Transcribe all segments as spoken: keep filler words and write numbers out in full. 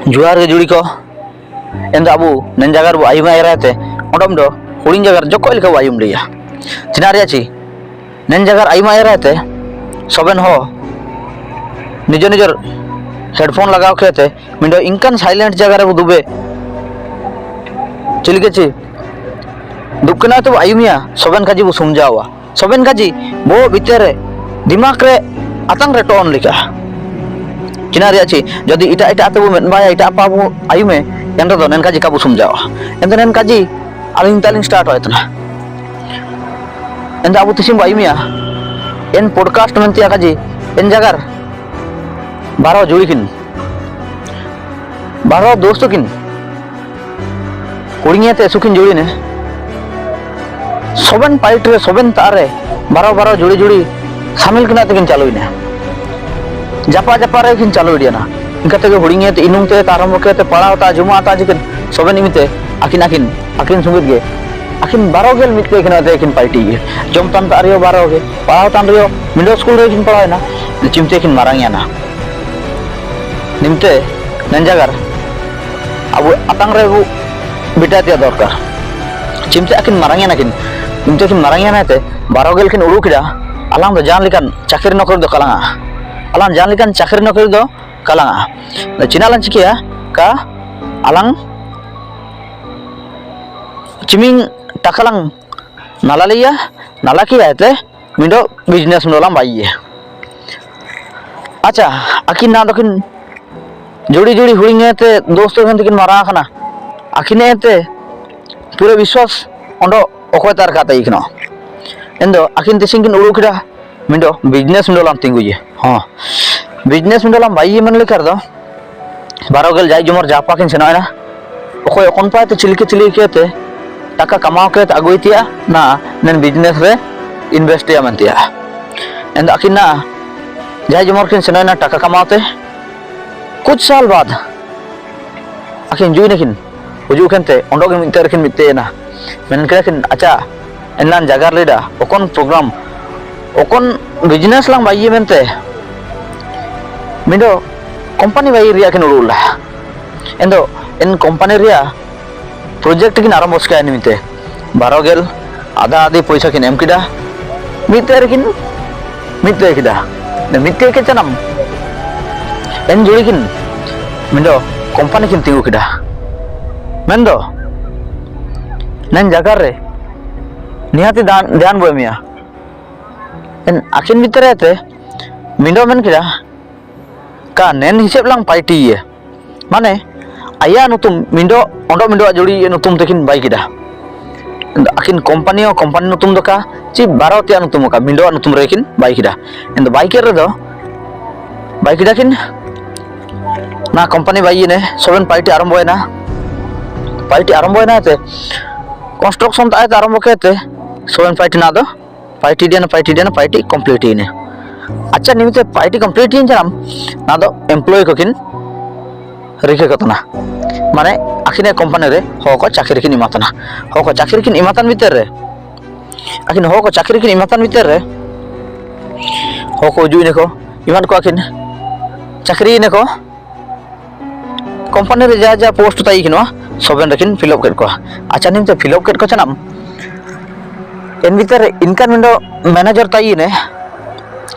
ᱡᱚᱦᱟᱨ ᱜᱮ ᱡᱩᱲᱤ ᱠᱚ᱾ ᱮᱱᱫᱚ ᱟᱵᱚ ᱱᱮᱱ ᱡᱟᱜᱟᱨ ᱵᱚ ᱟᱭᱩᱢᱟ ᱮᱨᱟᱭ ᱛᱮ, ᱚᱸᱰᱚᱢ ᱫᱚ ᱦᱩᱲᱤᱧ ᱡᱟᱜᱟᱨ ᱡᱚᱠᱚᱡ ᱞᱮᱠᱟ ᱵᱚ ᱟᱭᱩᱢ ᱞᱮᱭᱟ᱾ ᱪᱤᱱᱟ ᱨᱮᱭᱟᱜ ᱪᱤ? ᱱᱮᱱ ᱡᱟᱜᱟᱨ ᱟᱭᱩᱢᱟ ᱮᱨᱟᱭ ᱛᱮ, ᱥᱚᱵᱮᱱ ᱦᱚ ᱱᱤᱡᱚᱨ ᱱᱤᱡᱚᱨ headphone ᱞᱟᱜᱟᱣ ᱠᱮᱛᱮ, ᱢᱤᱫᱚ ᱤᱱᱠᱟᱱ silent ᱡᱟᱜᱟ ᱨᱮ ᱵᱚ ᱫᱩᱵᱮ᱾ ᱪᱤᱞᱤ ᱠᱮ ᱪᱤ? ᱫᱩᱵ ᱠᱟᱱᱟ ᱛᱚ ᱵᱚ ᱟᱭᱩᱢᱤᱭᱟ, ᱥᱚᱵᱮᱱ ᱠᱟᱡᱤ ᱵᱚ ᱥᱩᱢᱡᱟᱣᱟ᱾ ᱥᱚᱵᱮᱱ ᱠᱟᱡᱤ, ᱵᱚᱦᱚᱜ ᱵᱷᱤᱛᱤᱨ ᱨᱮ, ᱫᱤᱢᱟᱜᱽ ᱨᱮ ᱟᱛᱟᱝ ᱨᱮ ᱴᱚᱱ ᱞᱮᱠᱟ᱾ ᱪᱤᱱᱟ ᱨᱮᱭᱟᱜ ᱪᱤ, ᱡᱩᱫᱤ ᱮᱴᱟᱜ ᱮᱴᱟᱜ ᱛᱮᱵᱚ ᱢᱮᱫ ᱵᱟᱭᱟ, ᱮᱴᱟᱜ ᱯᱟ ᱵᱚ ᱟᱭᱩᱢᱮ, ᱮᱱ ᱨᱮᱫᱚ ᱱᱮᱱ ᱠᱟᱡᱤ ᱠᱟᱵᱚ ᱥᱩᱢᱡᱟᱣᱟ᱾ ᱮᱱ ᱫᱚ ᱱᱮᱱ ᱠᱟᱡᱤ, ᱟᱹᱞᱤᱧ ᱛᱟᱞᱤᱧ start ᱦᱚᱭ ᱛᱟᱦᱮᱱᱟ᱾ ᱮᱱ ᱫᱚ ᱟᱵᱚ ᱛᱤᱥᱤᱢ ᱵᱚ ᱟᱭᱩᱢᱮᱭᱟ? ᱮᱱ podcast ᱢᱮᱱᱛᱮᱭᱟ ᱠᱟᱡᱤ, ᱮᱱ ᱡᱟᱜᱟᱨ, ᱵᱟᱨᱚ ᱡᱩᱲᱤ ᱠᱤᱱ, ᱵᱟᱨᱚ ᱫᱳᱥᱛᱚ ᱠᱤᱱ, ᱠᱩᱲᱤ ᱤᱭᱟᱹᱛᱮ ᱥᱩᱠᱤᱱ ᱡᱩᱲᱤ ᱱᱮ᱾ ᱥᱚᱵᱮᱱ ᱯᱟᱭᱤᱴ ᱨᱮ, ᱥᱚᱵᱮᱱ ᱛᱟᱜ ᱨᱮ, ᱵᱟᱨᱚ ᱵᱟᱨᱚ ᱡᱩᱲᱤ ᱡᱩᱲᱤ ᱥᱟᱢᱤᱞ ᱠᱤᱱᱟ ᱛᱮᱠᱤᱱ ᱪᱟᱞᱩᱭ ᱱᱮ᱾ ᱡᱟᱯᱟ ᱡᱟᱯᱟ ᱨᱮ ᱠᱤᱱ ᱪᱟᱞᱩᱭ ᱤᱫᱤᱭᱟ ᱱᱟ᱾ ᱤᱱᱠᱟ ᱛᱮᱜᱮ ᱦᱩᱲᱤᱧ ᱤᱭᱟᱹᱛᱮ ᱤᱱᱩᱢ ᱛᱮ ᱛᱟᱨᱚᱢ ᱵᱚᱠᱮ ᱛᱮ ᱯᱟᱲᱟᱣ ᱛᱟ ᱡᱩᱢᱟ ᱛᱟ ᱡᱤᱠᱤᱱ ᱥᱚᱵᱮᱱ ᱤᱢᱤᱛᱮ ᱟᱹᱠᱤᱱ, ᱟᱹᱠᱤᱱ, ᱟᱹᱠᱤᱱ ᱥᱚᱸᱜᱮ ᱜᱮ᱾ ᱟᱹᱠᱤᱱ ᱵᱟᱨᱚ ᱜᱮᱞ ᱢᱤᱫ ᱛᱮ ᱠᱤᱱ ᱟᱛᱮ ᱠᱤᱱ ᱯᱟᱭᱴᱤ ᱜᱮ᱾ ᱡᱚᱢ ᱛᱟᱱ ᱛᱟᱜ ᱨᱮᱭᱚ ᱵᱟᱨᱚ ᱜᱮ᱾ ᱯᱟᱲᱦᱟᱣ ᱛᱟᱱ ᱨᱮᱭᱚ ᱢᱤᱫᱚ ᱥᱠᱩᱞ ᱨᱮ ᱠᱤᱱ ᱯᱟᱲᱦᱟᱣ ᱮᱱᱟ᱾ ᱪᱤᱢᱛᱮ ᱠᱤᱱ ᱢᱟᱨᱟᱝ ᱮᱱᱟ᱾ ᱱᱤᱢᱛᱮ ᱱᱮᱱ ᱡᱟᱜᱟᱨ ᱟᱵᱚ ᱟᱛᱟᱝ ᱨᱮ ᱵᱚ ᱵᱤᱴᱟ ᱛᱮᱭᱟᱜ ᱫᱚᱨᱠᱟᱨ᱾ ᱪᱤᱢᱛᱮ ᱟᱹᱠᱤᱱ ᱢᱟᱨᱟᱝ ᱮᱱᱟ ᱠᱤᱱ, ᱪᱤᱢᱛᱮ ᱠᱤᱱ ᱢᱟᱨᱟᱝ ᱮᱱᱟ ᱛᱮ ᱵᱟᱨᱚ ᱜᱮᱞ ᱠᱤᱱ ᱩᱲᱩᱠ ᱠᱮᱫᱟ᱾ ᱟᱞᱟᱝ ᱫᱚ ᱡᱟᱦᱟᱸ ᱞᱮᱠᱟᱱ ᱪᱟᱹᱠᱨᱤ ᱱᱚᱠᱨᱤ ᱫᱚ ᱠᱟᱞᱟᱝᱟ᱾ ᱟᱞᱟᱝ ᱡᱟᱦᱟᱸ ᱞᱮᱠᱟᱱ ᱪᱟᱹᱠᱨᱤ ᱱᱚᱠᱨᱤ ᱫᱚ ᱠᱟᱞᱟᱝᱟ᱾ ᱪᱤᱱᱟ ᱞᱟᱝ ᱪᱤᱠᱟᱹᱭᱟ ᱠᱟ ᱟᱞᱟᱝ ᱪᱤᱢᱤᱝ ᱴᱟᱠᱟ ᱞᱟᱝ ᱱᱟᱞᱟ ᱞᱮᱭᱟ, ᱱᱟᱞᱟ ᱠᱮᱭᱟ ᱛᱮ ᱢᱤᱫᱚ business ᱢᱤᱫᱚ ᱞᱟᱝ ᱵᱟᱭᱤᱭᱮ᱾ ᱟᱪᱪᱷᱟ, ᱟᱹᱠᱤᱱ ᱱᱟ ᱫᱚᱠᱤᱱ ᱡᱩᱲᱤ ᱡᱩᱲᱤ ᱦᱩᱲᱤᱧ ᱮᱱᱛᱮ ᱫᱳᱥᱛᱚ ᱢᱮᱱᱛᱮ ᱠᱤᱱ ᱢᱟᱨᱟᱝ ᱟᱠᱟᱱᱟ᱾ ᱟᱹᱠᱤᱱ ᱮᱱᱛᱮ ᱯᱩᱨᱟᱹ ᱵᱤᱥᱣᱟᱥ ᱚᱸᱰᱚ ᱚᱠᱚᱭ ᱛᱟᱨ ᱠᱟᱛᱮ ᱤᱠᱱᱚ᱾ ᱮᱱᱫᱚ ᱟᱹᱠᱤᱱ ᱛᱤᱥᱤᱝ ᱠᱤᱱ ᱩᱲᱩᱠ ᱠᱮᱫᱟ᱾ ᱢᱤᱫᱚ business ᱢᱤᱫᱚ ᱞᱟᱝ ᱛᱤᱸᱜᱩᱭᱮ᱾ ᱦᱚᱸ, business ᱢᱤᱫᱚ ᱞᱟᱝ ᱵᱟᱭᱤᱭᱮ ᱢᱮᱱ ᱞᱮᱠᱟ ᱨᱮᱫᱚ ᱵᱟᱨᱚ ᱜᱮᱞ ᱡᱟᱭ ᱡᱚᱢᱚᱨ ᱡᱟᱯᱟ ᱠᱤᱱ ᱥᱮᱱᱚᱜ ᱮᱱᱟ᱾ ᱚᱠᱚᱭ ᱚᱠᱚᱱ ᱯᱟᱭ ᱛᱮ ᱪᱤᱞᱤᱠᱤ ᱪᱤᱞᱤᱠᱤ ᱛᱮ ᱴᱟᱠᱟ ᱠᱟᱢᱟᱣ ᱠᱮᱛ ᱟᱹᱜᱩᱭ ᱛᱮᱭᱟ ᱱᱟ ᱱᱮᱱ business ᱨᱮ invest ᱮᱭᱟ ᱢᱮᱱ ᱛᱮᱭᱟ᱾ ᱮᱱᱫᱚ ᱟᱹᱠᱤᱱ ᱱᱟ ᱡᱟᱭ ᱡᱚᱢᱚᱨ ᱠᱤᱱ ᱥᱮᱱᱚᱜ ᱮᱱᱟ ᱴᱟᱠᱟ ᱠᱟᱢᱟᱣ ᱛᱮ᱾ ᱠᱩᱪ ᱥᱟᱞ ᱵᱟᱫ ᱟᱹᱠᱤᱱ ᱡᱩᱭ ᱱᱟᱠᱤᱱ᱾ ᱦᱤᱡᱩᱜ ᱠᱟᱱᱛᱮ ᱚᱸᱰᱮ ᱜᱮ ᱢᱤᱫᱴᱮᱱ ᱨᱮᱠᱤᱱ ᱢᱤᱫᱴᱮᱡ ᱮᱱᱟ᱾ ᱢᱮᱱ ᱠᱮᱫᱟ ᱠᱤᱱ, "ᱟᱪᱪᱷᱟ, ᱮᱱᱞᱟᱝ ᱡᱟᱜᱟᱨ ᱞᱮᱫᱟ, ᱚᱠᱚᱱ program, ᱚᱠᱚᱱ business ᱞᱟᱝ ᱵᱟᱭᱤᱭᱮ ᱢᱮᱱᱛᱮ ᱢᱤᱫᱚ company ᱵᱟᱭᱤ ᱨᱮᱭᱟᱜ ᱠᱤᱱ ᱩᱲᱩᱠ ᱞᱮᱫᱟ᱾ Endo, en company ria project kin arombo seka ni mite. Baro gel, ada adi poisa kin em kida. Mite re kin, mite kida. Ne mite ke chanam. En juri kin, mindo, company kin tingu kida. Mendo, nen jaga re, nihati dan, dan bue mia. En akin mite re te, mindo men kida. Ka nen hiseb lang paiti ye. Mane, aya nutum mindo, ondo mindo ajuri ye nutum tekin bai kida. Endo akin company o company nutum doka, chi baro tia nutum ka, mindo nutum rekin bai kida. Endo bai kere do, bai kida kin, na company bai ne, soben paiti arombo ena. Paiti arombo ena te, construction ta ayat arombo ke te, soben paiti na do. Paiti diana, paiti diana, paiti complete ine. Acha, nimite paiti complete ine chanam, na do employee ko kin rike kotana. Mane, akine company re, hoko chakiri kin imatana. Hoko chakiri kin imatan mite re. Akin hoko chakiri kin imatan mite re. Hoko uju ine ko, iman ko akin. Chakiri ine ko. Company re ja ja post tayi kinoa, soben rekin fill up ket koa. Acha, nimite fill up ket ko chanam. En mite re inkan mindo manager tayi ne.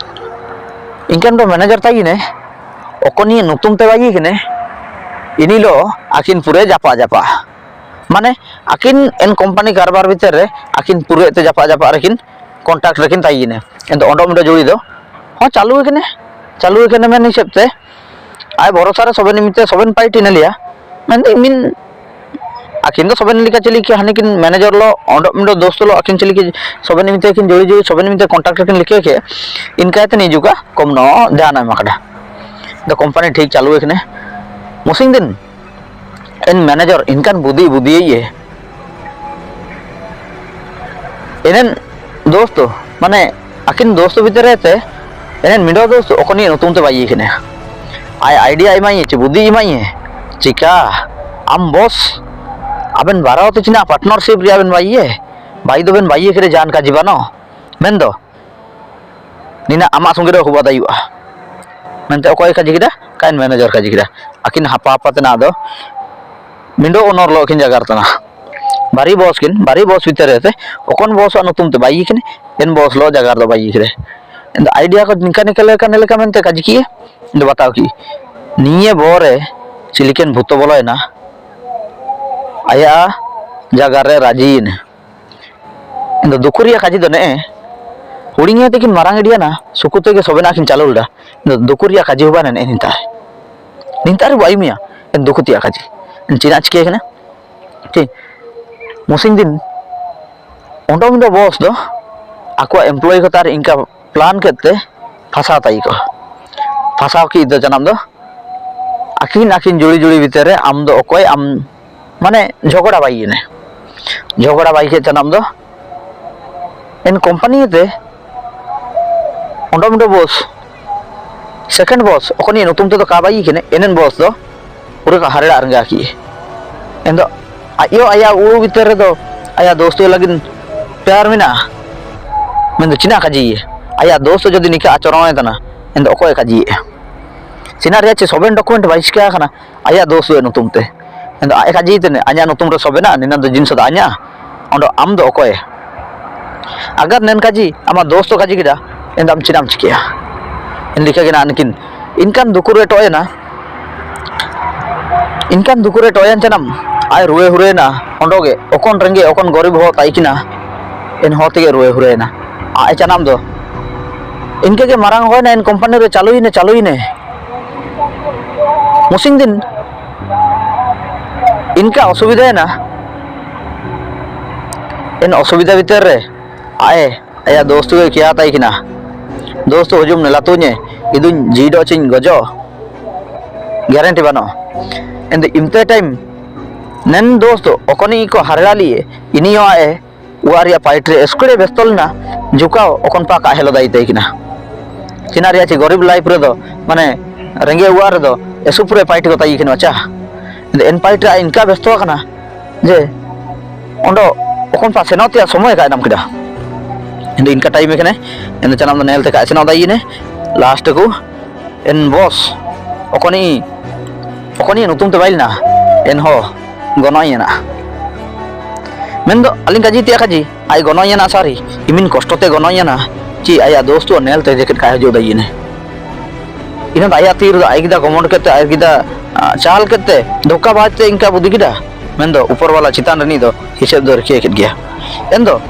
Inkan mindo manager tayi ne. Okoni nutum te bayi kine. Ini lo akin pure japa japa. Mane, akin en company karbar mite re, akin pure te japa japa rekin contact rekin tayi ne. Endo ondo mindo juri do. Ho, chalu kine. Chalu kine men hiseb te. Ai borosa re soben mite soben paiti ne lia. Mende min akin do soben lika chili ki hani kin manager lo, ondo mindo dosto lo akin chili ki soben mite kin juri juri soben mite contact kin like ke. Inka te ni juga kom no dana makada. The company thik chalu kine. Musing din. En manager inkan budi budi ye. Enen dosto, mane, akin dosto mite re te, enen mindo dosto, okoni nutum te bayi kine. Ai idea imai, chi budi imai, chika, am boss, aben baro te china partnership ria aben bayi, bai do ben bayi kere jan ka jibano, mendo. Nina ama sungiro huba dayua. ᱢᱮᱱᱛᱮ ᱚᱠᱚᱭ ᱠᱟᱡᱤ ᱠᱮᱫᱟ? Coin manager Kazi ᱠᱮᱫᱟ᱾ ᱟᱹᱠᱤᱱ ᱦᱟᱯᱟ ᱦᱟᱯᱟ ᱛᱮ ᱱᱟ ᱟᱫᱚ ᱢᱤᱫᱚ ᱚᱱᱚᱨ ᱞᱚᱜ ᱠᱤᱱ ᱡᱟᱜᱟᱨ ᱛᱟᱱᱟ᱾ ᱵᱟᱨᱤ ᱵᱚᱥ ᱠᱤᱱ, ᱵᱟᱨᱤ ᱵᱚᱥ ᱵᱷᱤᱛᱟᱹᱨ ᱨᱮ ᱛᱮ ᱚᱠᱚᱱ ᱵᱚᱥ ᱟᱜ ᱱᱩᱛᱩᱢ ᱛᱮ ᱵᱟᱭ ᱤᱭᱟᱹ ᱠᱤᱱ, ᱮᱱ ᱵᱚᱥ ᱞᱚ ᱡᱟᱜᱟᱨ ᱫᱚ ᱵᱟᱭ ᱤᱭᱟᱹ ᱠᱤᱱ᱾ ᱮᱱ ᱫᱚ idea ᱠᱚ ᱱᱤᱝᱠᱟ ᱱᱤᱝᱠᱟ ᱞᱮᱠᱟ ᱱᱮ ᱞᱮᱠᱟ ᱢᱮᱱᱛᱮ ᱠᱟᱡᱤ ᱠᱤ, ᱮᱱ ᱫᱚ ᱵᱟᱛᱟᱣ ᱠᱤ᱾ ᱱᱤᱭᱟᱹ ᱵᱚᱦᱚᱜ ᱨᱮ ᱪᱤᱞᱤᱠᱮᱱ ᱵᱷᱩᱛᱚ ᱵᱚᱞᱚᱭᱮᱱᱟ, ᱟᱭᱟᱜ ᱡᱟᱜᱟᱨ ᱨᱮ ᱨᱟᱡᱤᱭᱮᱱᱟ᱾ ᱮᱱ ᱫᱚ ᱫᱩᱠᱷᱩ ᱨᱮᱭᱟᱜ ᱠᱟᱡᱤ ᱫᱚ ᱱᱮᱜᱼᱮ, ᱦᱩᱲᱤᱧ ᱛᱮᱠᱤᱱ ᱢᱟᱨᱟᱝ ᱤᱫᱤᱭᱟᱱᱟ, ᱥᱩᱠᱩ ᱛᱮᱜᱮ ᱥᱚᱵᱮᱱᱟᱜ ᱠᱤᱱ ᱪᱟᱞᱩ ᱞᱮᱫᱟ᱾ ᱮᱱ ᱫᱚ ᱫᱩᱠᱷᱩ ᱨᱮᱭᱟᱜ ᱠᱟᱡᱤ ᱦᱚᱸ ᱵᱟᱝ ᱱᱮᱜᱼᱮ ᱱᱤᱛᱟᱨ᱾ ᱱᱤᱛᱟᱨ ᱵᱚ ᱟᱭᱩᱢᱤᱭᱟ, ᱮᱱ ᱫᱩᱠᱷᱩ ᱛᱮᱭᱟᱜ ᱠᱟᱡᱤ᱾ ᱮᱱ ᱪᱮᱫᱟᱜ ᱪᱤᱠᱟᱹ ᱠᱟᱱᱟ? ᱴᱷᱤᱠ᱾ ᱢᱩᱥᱤᱱ ᱫᱤᱱ, ᱚᱸᱰᱚ ᱢᱤᱫᱚ ᱵᱚᱥ ᱫᱚ, ᱟᱠᱚᱣᱟᱜ employee ᱠᱚ ᱛᱟᱨ ᱤᱱᱠᱟ plan ᱠᱮᱫ ᱛᱮ, ᱯᱷᱟᱥᱟᱣ ᱛᱟᱭᱤ ᱠᱚ᱾ ᱯᱷᱟᱥᱟᱣ ᱠᱤ ᱫᱚ ᱡᱟᱱᱟᱢ ᱫᱚ, ᱟᱹᱠᱤᱱ, ᱟᱹᱠᱤᱱ ᱡᱩᱲᱤ ᱡᱩᱲᱤ ᱵᱷᱤᱛᱟᱹᱨ ᱨᱮ ᱟᱢ ᱫᱚ ᱚᱠᱚᱭ, ᱟᱢ, ᱢᱟᱱᱮ, ᱡᱷᱚᱜᱽᱲᱟ ᱵᱟᱭᱤᱭᱮᱱᱮ᱾ ᱡᱷᱚᱜᱽᱲᱟ ᱵᱟᱭᱤ ᱠᱮᱫ ᱪᱟᱱᱟᱢ ᱫᱚ, ᱮᱱ company ᱛᱮ, ᱚᱸᱰᱚ ᱢᱤᱫᱚ ᱵᱚᱥ, second ᱵᱚᱥ, ᱚᱠᱚᱱᱤ ᱱᱩᱛᱩᱢ ᱛᱮᱫᱚ ᱠᱟ ᱵᱟᱭᱤ ᱠᱮᱱᱮ, ᱮᱱᱮᱱ ᱵᱚᱥ ᱫᱚ, ᱯᱩᱨᱟᱹ ᱠᱟ ᱦᱟᱨᱮᱲᱟ ᱨᱮᱸᱜᱟ ᱠᱤ᱾ ᱮᱱ ᱫᱚ, ᱟᱡ ᱭᱚ ᱟᱭᱟᱜ ᱩᱲᱩ ᱵᱷᱤᱛᱟᱹᱨ ᱨᱮᱫᱚ, ᱟᱭᱟᱜ ᱫᱳᱥᱛᱚ ᱞᱟᱹᱜᱤᱫ ᱯᱮᱭᱟᱨ ᱢᱮᱱᱟᱜᱼᱟ᱾ ᱢᱮᱱᱫᱚ ᱪᱤᱱᱟ ᱠᱟᱡᱤ ᱤᱭᱟᱹ᱾ ᱟᱭᱟᱜ ᱫᱳᱥᱛᱚ ᱡᱩᱫᱤ ᱱᱤᱠᱟ ᱟᱪᱚᱨᱚᱱ ᱮ ᱛᱟᱱᱟ, ᱮᱱᱫᱚ ᱚᱠᱚᱭ ᱠᱟᱡᱤ ᱤᱭᱟᱹ? ᱪᱤᱱᱟ ᱨᱮᱭᱟᱜ ᱪᱮ ᱥᱚᱵᱮᱱ document ᱵᱟᱭ ᱪᱤᱠᱟ ᱟᱠᱟᱱᱟ, ᱟᱭᱟᱜ ᱫᱳᱥᱛᱚ ᱧᱩᱛᱩᱢ ᱛᱮ᱾ ᱮᱱᱫᱚ ᱟᱡ ᱠᱟᱡᱤ ᱛᱮᱱᱮ, ᱟᱧᱟ ᱧᱩᱛᱩᱢ ᱨᱮ ᱥᱚᱵᱮᱱᱟ, ᱱᱤᱱᱟ ᱫᱚ ᱡᱤᱱᱤᱥ ᱫᱚ ᱟᱧᱟ᱾ ᱚᱸᱰᱮ ᱟᱢ ᱫᱚ ᱚᱠᱚᱭ? ᱟᱜᱟᱨ ᱱᱮᱱ ᱠᱟᱡᱤ, ᱟᱢᱟᱜ ᱫᱳᱥᱛᱚ ᱠᱟᱡᱤ ᱠᱮᱫᱟ, ᱮᱱᱫᱚ ᱟᱢ ᱪᱤᱱᱟᱢ ᱪᱤᱠᱟᱹᱭᱟ? ᱮᱱ ᱞᱮᱠᱟ ᱜᱮ ᱱᱟ ᱱᱤᱠᱤᱱ, ᱤᱱᱠᱟᱱ ᱫᱩᱠᱩ ᱨᱮ ᱴᱚᱭᱮᱱᱟ, ᱤᱱᱠᱟᱱ ᱫᱩᱠᱩ ᱨᱮ ᱴᱚᱭᱮᱱ ᱪᱟᱱᱟᱢ, ᱟᱡ ᱨᱩᱣᱮ ᱦᱩᱨᱮᱱᱟ, ᱚᱸᱰᱚ ᱜᱮ, ᱚᱠᱚᱱ ᱨᱮᱸᱜᱮ, ᱚᱠᱚᱱ ᱜᱚᱨᱤᱵ ᱦᱚ ᱛᱟᱭ ᱠᱤᱱᱟ, ᱮᱱ ᱦᱚ ᱛᱮᱜᱮ ᱨᱩᱣᱮ ᱦᱩᱨᱮᱱᱟ᱾ ᱟᱡ ᱪᱟᱱᱟᱢ ᱫᱚ, ᱤᱱᱠᱟᱹ ᱜᱮ ᱢᱟᱨᱟᱝ ᱦᱩᱭᱱᱟ, ᱮᱱ company ᱨᱮ ᱪᱟᱞᱩᱭᱱᱟ, ᱪᱟᱞᱩᱭᱱᱟ᱾ ᱢᱩᱥᱤᱱ ᱫᱤᱱ, ᱤᱱᱠᱟ ᱚᱥᱩᱵᱤᱫᱷᱟ ᱮᱱᱟ, ᱮᱱ ᱚᱥᱩᱵᱤᱫᱷᱟ ᱵᱷᱤᱛᱟᱹᱨ ᱨᱮ, ᱟᱡ ᱮ ᱟᱭᱟᱜ ᱫᱳᱥᱛᱚ ᱜᱮ ᱠᱮᱭᱟ ᱛᱟᱭ ᱠᱤᱱᱟ, "ᱫᱳᱥᱛᱚ, ᱦᱩᱡᱩᱢ ᱱᱮᱞᱟ ᱛᱩᱧᱮ, ᱤᱫᱩᱧ ᱡᱤᱰᱚᱜ ᱪᱤᱧ ᱜᱚᱡᱚᱜ, guarantee ᱵᱟᱹᱱᱩᱜᱼᱟ᱾" ᱮᱱᱫᱚ ᱤᱢᱛᱮ time ᱱᱮᱱ ᱫᱳᱥᱛᱚ ᱚᱠᱚᱱᱤ ᱠᱚ ᱦᱟᱨᱲᱟ ᱞᱤᱭᱮ, ᱤᱱᱤ ᱦᱚᱸ ᱟᱡ ᱮ ᱚᱲᱟᱜ ᱨᱮᱭᱟᱜ fight ᱨᱮ ᱮᱥᱠᱩᱲᱮ ᱵᱮᱥᱛᱚ ᱞᱮᱱᱟ, ᱡᱩᱠᱟᱣ ᱚᱠᱚᱱ ᱯᱟ ᱠᱟ ᱦᱮᱞᱚ ᱫᱟᱭ ᱛᱟᱭ ᱠᱤᱱᱟ᱾ ᱪᱤᱱᱟ ᱨᱮᱭᱟᱜ ᱪᱮ ᱜᱚᱨᱤᱵ life ᱨᱮᱫᱚ, ᱢᱟᱱᱮ, ᱨᱮᱸᱜᱮᱡ ᱚᱲᱟᱜ ᱨᱮᱫᱚ ᱮᱥᱩᱯ ᱨᱮ fight ᱠᱚ ᱛᱟᱭ ᱠᱤᱱᱟ, ᱟᱪᱪᱷᱟ᱾ ᱮᱱ fight ᱨᱮ ᱟᱡ ᱤᱱᱠᱟ ᱵᱮᱥᱛᱚ ᱟᱠᱟᱱᱟ, ᱡᱮ ᱚᱸᱰᱚ ᱚᱠᱚᱱ ᱯᱟ ᱥᱮᱱᱚᱜ ᱛᱮᱭᱟᱜ ᱥᱚᱢᱚᱭ ᱠᱟ ᱧᱟᱢ ᱠᱮᱫᱟ᱾ ᱮᱱᱫᱚ ᱤᱱᱠᱟ time ᱮ ᱠᱟᱱᱟᱭ, ᱮᱱᱫᱚ ᱪᱟᱱᱟᱢ ᱫᱚ ᱱᱮᱞ ᱛᱮ ᱠᱟ ᱥᱮᱱᱚᱜ ᱫᱟᱭ ᱤᱱᱟᱹ, last ᱠᱚ En boss, okoni, okoni en utum te bailna, en ho, gonoiya na. Mendo, alin kaji tia kaji, ai gonoiya na sari, imin kosto te gonoiya na, chi aya dostu nel te jeket kaya jo da yene. Ina da aya tir da, ai gida gomond kete, ai gida, ah, chal kete, dhoka baj te inka budi gida. Mendo, upor wala chitan re ni do, hiseb do rikhe ket gia. Endo,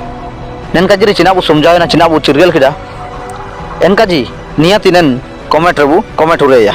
nen kaji re china bu sumjao na, china bu chirgel kida. En kaji, nia tinen, comment re bu, comment ure ya.